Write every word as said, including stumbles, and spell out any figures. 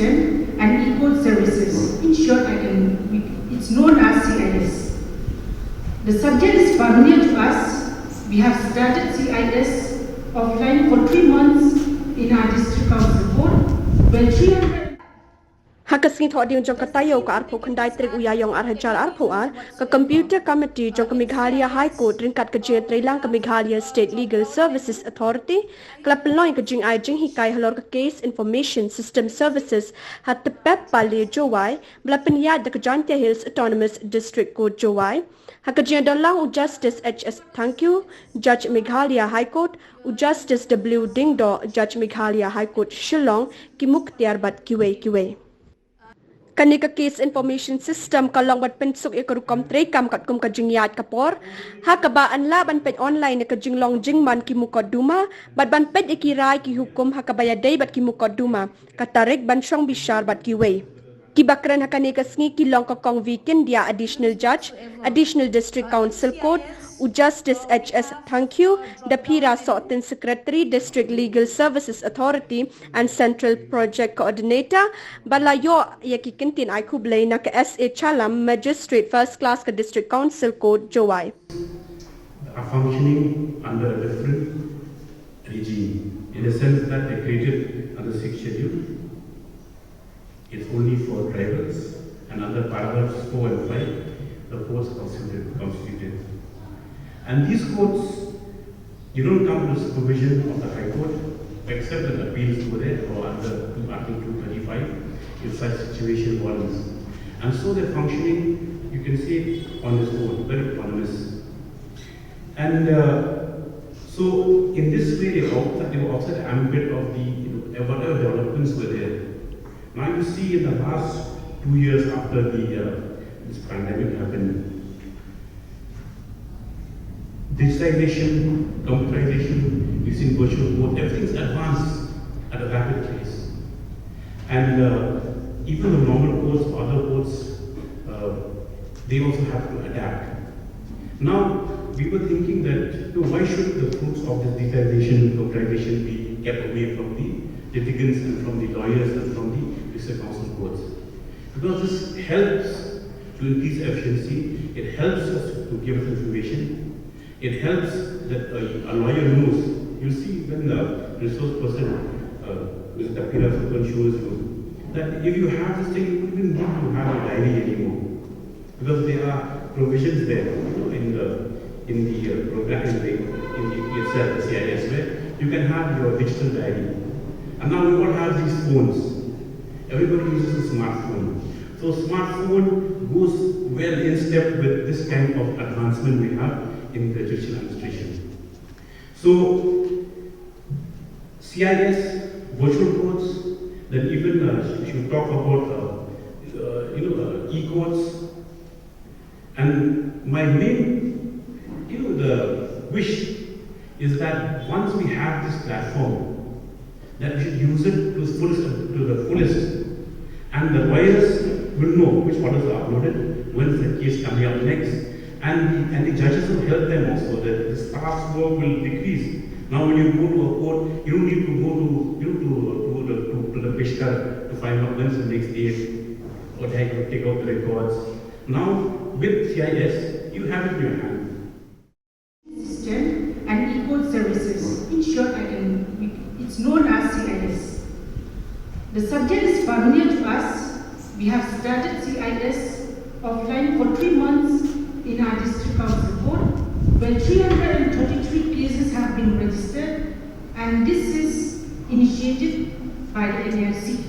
and e-court services. In short, I can, it's known as C I S. The subject is familiar to us. We have started C I S offline for three months in our district council board, where three hundred. Ha ka sngi Thohdieng jong ka taïew ka arphew khyndai tarik u Ïaïong ar hajar arphew ar, ka Computer Committee jong ka Meghalaya High Court ryngkat ka jingïatreilang ka Meghalaya State Legal Services Authority ka la pynlong ïa ka jingai jinghikai halor ka Case Information System Services ha Tpep Pale, Jowai, ba la pynïaid da ka Jaintia Hills Autonomous District Court, Jowai. Ha ka jingïadon lang u Justice H S Thangkhiew, Judge Meghalaya High Court, u Justice W Diengdoh, Judge Meghalaya High Court, Shillong, ki muktiar bad kiwei kiwei. Kane ka Case Information System ka long ban pynsuk ïa ka rukom treikam katkum ka jingïaid ka por, ha kaba yn lah ban peit online ïa ka jinglong jingman ki mukotduma bad ban peit ïa ki rai ki hukum ha kaba ïadei bad ki mukotduma, ka tarik ban shong bishar bad kiwei. Kiba kren ha kane ka sngi ki long ka Kong V Kyndiah, Additional Judge, Additional District Council Court, u Justice H S Thangkhiew, Daphira Sohtin, Secretary, District Legal Services Authority and Central Project Coordinator, ba la ïoh ïa ki kyntien ai khublei na ka S A Chalam, Magistrate First Class ka District Council Court, Jowai. Are functioning under a different regime, in the sense that they created under Sixth Schedule. It's only for tribals, and under paragraphs four and five, the courts constituted, constituted. And these courts, you don't come to the supervision of the High Court, except when appeals go there or under Article two thirty-five, if such situation warrants. And so they're functioning, you can say, on its own, very autonomous. And uh, so, in this way, they were outside, they were outside the ambit of the, you know, whatever developments were there. Now, you see, in the last two years after the uh, this pandemic happened, digitization, computerization, using virtual court, everything's advanced at a rapid pace. And uh, even the normal courts, other courts, uh, they also have to adapt. Now, we were thinking that, you know, why should the fruits of this digitization and computerization be kept away from the litigants and from the lawyers and from the district council courts? Because this helps to increase efficiency, it helps us to give us information, it helps that a, a lawyer knows. You see, when the resource person, uh, Mister Daphira Sohtin shows you, that if you have this thing, you wouldn't need to have a diary anymore. Because there are provisions there, you know, in the in the uh, program in the in the itself, the C I S, where you can have your digital diary. And now we all have these phones. Everybody uses a smartphone. So smartphone goes well in step with this kind of advancement we have in the judicial administration. So C I S, virtual courts, then even uh, if you talk about uh, uh, you know uh, e-courts, and my main, you know, the wish is that once we have this platform, that we should use it to the fullest, to the fullest. And the lawyers will know which orders are uploaded, when is the case coming up next, and the, and the judges will help them also. That the staff's work will decrease. Now, when you go to a court, you don't need to go to you know, to, to, the, to, to the peshkar to find out when's the next date, or they have to take out the records. Now, with C I S, you have it in your hand. System and e-court services. In short, I can, it's known as C I S. The subject is familiar to us. We have started C I S offline for three months in our district council board, where three hundred thirty-three cases have been registered, and this is initiated by the N A R C.